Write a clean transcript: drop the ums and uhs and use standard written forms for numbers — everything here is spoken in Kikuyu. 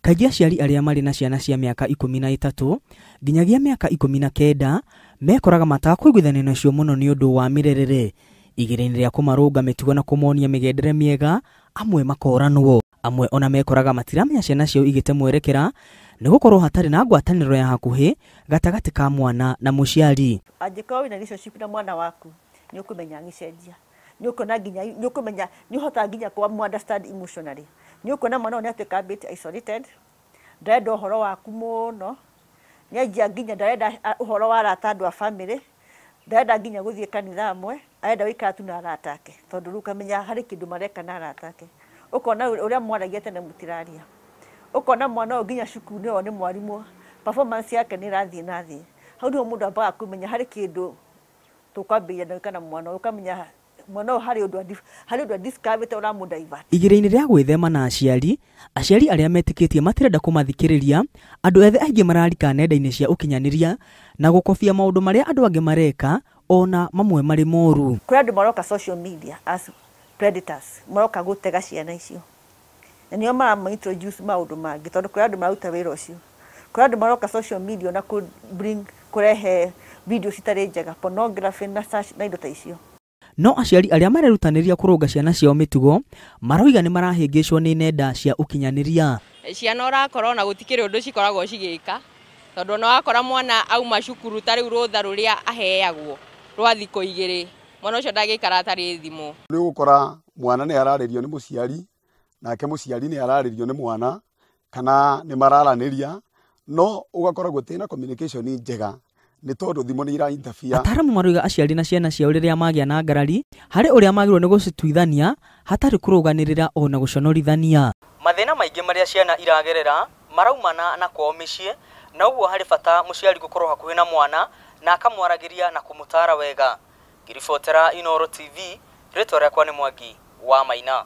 Kaingĩ aciari arĩa marĩ na ciana cia mĩaka 13 nginyagia mĩaka 19 mekoraga matakũiguithania nacio mũno nĩ ũndũ wa mĩrerere. Igeria-inĩ rĩa kũmarũnga mĩtugo na kũmonia mĩgendere mĩega, amwe makoranwo. Amwe ona mekoraga matiramenya ciana ciao igĩte mwerekera nĩ gũkorwo hatarĩ na ngwatanĩro ya hakuhĩ gatagatĩ ka mwana na mũciari. Angĩkorwo wĩna relationship na mwana waku, nĩ ũkũmenya agĩcenjia, nĩ ũkuona nginya, nĩ ũkũmenya, nĩ ũhotaga nginya kũ understand emotionally. Nĩ ũkuona mwana ũyũ nĩ atuĩka a bit isolated, ndarenda ũhoro waku mũno, nĩ anjia nginya ndarenda ũhoro wa arata andũ a family, ndarenda nginya gũthiĩ kanitha amwe, arenda gũikara tu na arata ake, tondũ rĩu ũkamenya harĩ kĩndũ mareka na arata ake. Ũkona ũrĩa mwaragia tene mũtiraria, ũkona mwana ũyũ nginya cukuru nĩ nĩ mwarimũ, performance yake nĩ ĩrathiĩ na thĩ. Hau nĩho mũndũ ambaga kũmenya harĩ kĩndũ tũkwambĩrĩria na gwĩka na mwana ũyũ, ũkamenya mwana ũyũ harĩ ũndũ adiscoverĩte ũramũ divert. Igeria-inĩ rĩa gwĩthema na aciari, aciari arĩa metĩkĩtie matirenda kũmathikĩrĩria, andũ ethĩ aingĩ mararika nenda-inĩ cia ũkinyanĩria na gũkobia maũndũ marĩa andũ angĩ mareka ona mamwe marĩ moru. Kũrĩ andũ maroka social media as predators, maroka gũtega ciana icio, na nĩo marama introduce maũndũ mangĩ, tondũ kũrĩ andũ mararuta wĩra ũcio. Kũrĩ andũ maroka social media na kũ bring, kũrehe video citarĩ njega, pornography na such, na indo ta icio. No aciari arĩa marerutanĩria kũrũnga ciana ciao mĩtugo maroiga nĩ marahĩngĩcwo nĩ nenda cia ũkinyanĩria. Ciana ũrakora ona gũtikĩrĩ ũndũ cikoragwo cigĩka, tondũ ona wakora mwana auma cukuru ta rĩu rũtha rũrĩa aheagwo rwa thikũ 2, mwana ũcio ndangĩikara atarĩ thimũ. Nĩ ũgũkora mwana nĩ ararĩrio nĩ mũciari, nake mũciari nĩ ararĩrio nĩ mwana, kana nĩ mararanĩria, no ũgakora gũtirĩ na communication njega nĩ tondũ thimũ nĩ ira interfere. Ataaramu maroiga aciari na ciana ciao rĩrĩa magĩa na ngarari harĩ ũrĩa magĩrĩirwo nĩ gũcituithania hatarĩ kũrũganĩrĩra ona gũconorithania. Mathĩna maingĩ marĩa ciana iragerera maraumana na kwao mĩciĩ, na ũguo harĩ bata mũciari gũkorwo hakuhĩ na mwana na akamwaragĩria na kũmũtaara wega. Ngĩribotera Inooro TV, rĩtwa rĩakwa nĩ Mwangi wa Maina.